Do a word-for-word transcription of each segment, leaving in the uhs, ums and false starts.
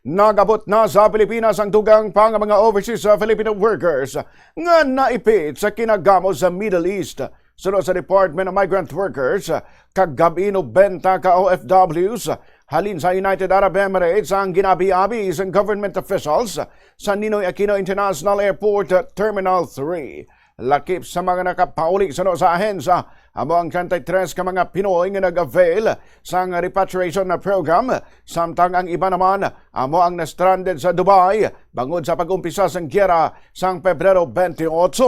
Nagabot na sa Pilipinas ang dugang pa nga mga overseas, uh, Filipino workers nga naipit sa kinagamo sa Middle East. Suno sa Department of Migrant Workers, kagab-i nobenta ka O F Ws halin sa United Arab Emirates ang ginabi-abi sang government officials sa Ninoy Aquino International Airport, uh, Terminal three. Lakip sa mga nakapauli suno sa ahensya, amo ang treinta y tres ka mga Pinoy nga nag-avail sang repatriation na program, samtang ang iba naman amo ang na-stranded sa Dubai bangod sa pag-umpisa sang giyera sang Pebrero twenty-eight.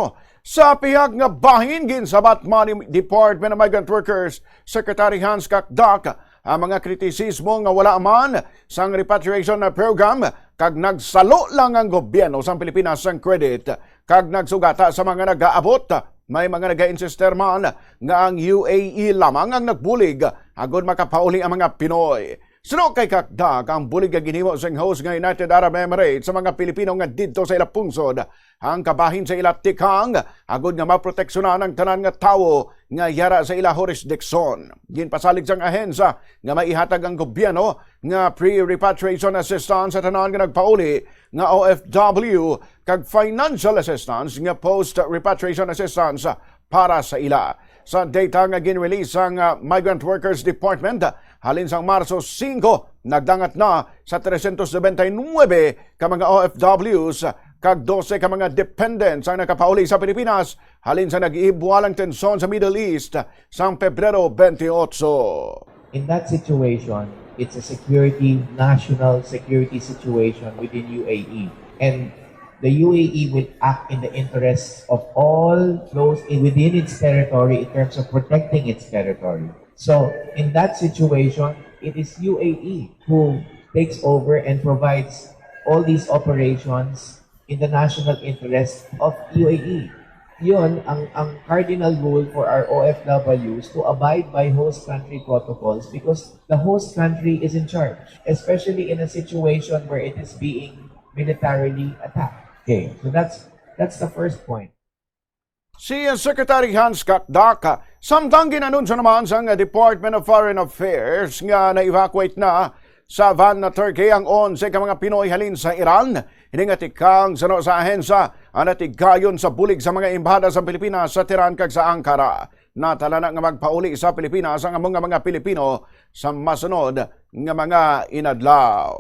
Sa pihak nga bahin, ginsabat man ni Department of Migrant Workers Secretary Hans Cacdac ang mga kritisismo nga wala man sang repatriation na program kag nagsalo lang ang gobyerno sang Pilipinas sang credit kag nagsugata sa mga nagaabot. May mga nagainsister man nga ang U A E lamang ang nagbulig agod makapauli ang mga Pinoy. Suno kay Cacdac, ang bulig nga ginhimo sang host nga United Arab Emirates sa mga Pilipino nga didto sa ila pungsod, ang kabahin sa ila tikang, agod nga maproteksyonan ang tanan nga tawo nga yara sa ila jurisdiction. Ginpasalig sang ahensya nga maihatag ang gobyerno nga free repatriation assistance sa tanan nga nagpauli nga O F W kag financial assistance nga post-repatriation assistance para sa ila. Sa data nga gin-release sang, ah, Migrant Workers Department, halin sang Marso singko, nagdangat na sa trescientos noventa y nuebe ka mga O F Ws kag dose ka mga dependents ang nakapauli sa Pilipinas halin sa nag-iibwalang tensyon sa Middle East sang Pebrero twenty-eight. In that situation, it's a security, national security situation within U A E. And the U A E will act in the interests of all those in, within its territory in terms of protecting its territory. So, in that situation, it is U A E who takes over and provides all these operations in the national interest of U A E. Yun ang, ang cardinal rule for our O F Ws, to abide by host country protocols because the host country is in charge, especially in a situation where it is being militarily attacked. Okay, so that's that's the first point. Si Secretary Hans Cacdac, samtang gin-anunsyo naman sang Department of Foreign Affairs nga na-evacuate na sa Van, Turkey ang onse ka mga Pinoy halin sa Iran. Ini nga tikang suno sa ahensya ang natigayon sa bulig sa mga embahada sa Pilipinas sa Tehran kag sa Ankara. Natala na nga magpauli sa Pilipinas ang amo nga mga Pilipino sa masunod nga mga inadlaw.